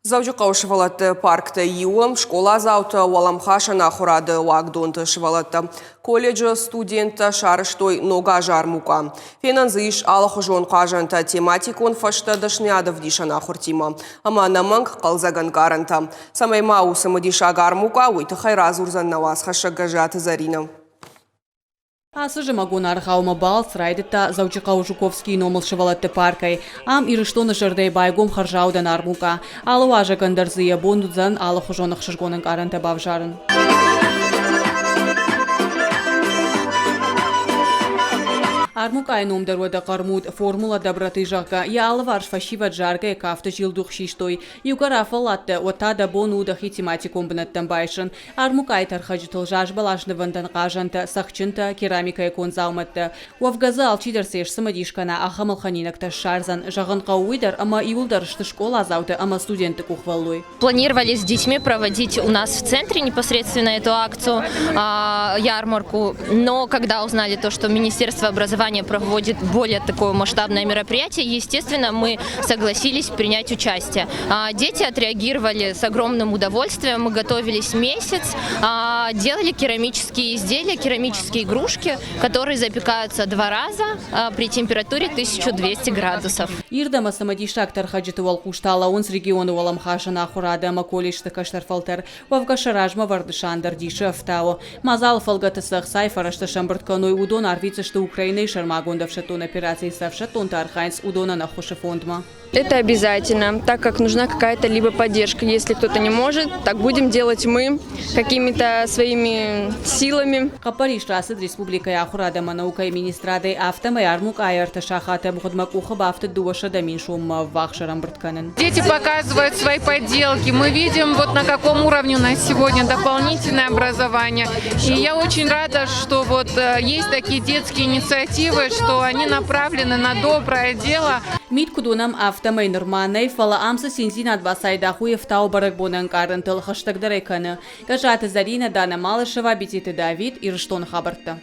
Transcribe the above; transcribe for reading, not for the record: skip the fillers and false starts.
Дзӕуджыхъӕуы сывӕллӕтты парктӕй иуы скъоладзаутӕ уӕлӕмхасӕн ахуырады уагдонты сывӕллӕттӕ колледжы студенттӕ сарӕзтой ног азы армукъа. Фенӕн дзы ис алыхуызон хъазӕнтӕ тематикон фӕзтӕ дӕсныйад ӕвдисӕн ахуыртимӕ ӕмӕ ӕнӕмӕнг хъӕлдзӕг ӕнкъарӕнтӕ. Цӕмӕй ма у цымыдисаг армукъа, уый тыххӕй радзурдзӕн нӕ уацхӕссӕг Гӕззаты Зӕринӕ. Ацы зымӕгон аргъаумӕ балц райдыдта Дзӕуджыхъӕуы Жуковскийы номыл сывӕллӕтты паркӕй. Ам Ирыстоны зӕрдӕйы байгом хӕрзаудӕн армукъа. Алы уазӕгӕн дӕр дзы йӕ бон уыдзӕн алыхуызон ӕхсызгон ӕнкъарӕнтӕ бавзарын. Армукъайы ном дӕр уӕдӕ хъӕрмуд, формула доброты, зӕгъгӕ, йӕ алыварс фӕсивӕд заргӕ кафты зилдух систой. Иугӕр афӕлладтӕ, уӕд та дӕ бон у дӕхи тематикон бынӕттӕм байсын. Армукъайы тӕрхӕджытыл зазбӕлас нывӕндӕн хъазӕнтӕ, цӕхджынтӕ, керамикӕйы конд дзаумӕттӕ. Уӕвгӕ дзы алчидӕр цы сцымыдис кӕна, ахӕм ӕлхӕнинӕгтӕ ссардзӕн. Зӕгъын хъӕуы уый дӕр, ӕмӕ иуылдӕр сты скъоладзаутӕ ӕмӕ студентты къухвӕллой. Планировали с детьми проводить у нас в центре непосредственно эту акцию, ярмарку, но когда узнали то, что Министерство образования проводит более такое масштабное мероприятие, естественно, мы согласились принять участие. Дети отреагировали с огромным удовольствием, мы готовились месяц, делали керамические изделия, керамические игрушки, которые запекаются два раза при температуре 1200 градусов. Ирд ӕмӕ цымыдисаг тӕрхӕджыты уӕлхъус та лӕууынц регионы уӕлӕмхасӕн ахуырады ӕмӕ колледжты кӕстӕр фӕлтӕр. Уӕвгӕ сӕ размӕ вӕрд нысан дӕр дисы ӕфтауы. Мадзалы фӕлгӕты цы ӕхцайы фӕрӕзтӕ сӕмбырд кӕной, уыдон арвитдзысты Украинӕйы сӕрмагонд ӕфсӕддон операцийы цы ӕфсӕддонтӕ архайынц, уыдонӕн ӕххуысы фондмӕ. Это обязательно, так как нужна какая-то либо поддержка. Если кто-то не может, так будем делать мы какими-то своими силами. Хъӕппӕрис рацыд республикӕйы ахуырад ӕмӕ наукӕйы министрадӕй, афтӕмӕй армукъайы ӕртӕ сахаты ӕмгъуыдмӕ къухы бафтыд 200 000 соммӕ ӕввахс ӕрӕмбырд кӕнын. Дети показывают свои поделки. Мы видим, вот на каком уровне у нас сегодня дополнительное образование. И я очень рада, что вот есть такие детские инициативы, что они направлены на доброе дело. Мит куыд уынӕм, афтӕмӕй нырма нӕй, фӕлӕ ам цы циндзинад бацайдагъ, уый ӕфтауы бӕрӕгбоны ӕнкъарӕнтыл, хӕстӕгдӕр ӕй кӕны. Гӕззаты Зӕринӕ, Дана Малышева, Битеты Давид, Ирыстоны хабӕрттӕ.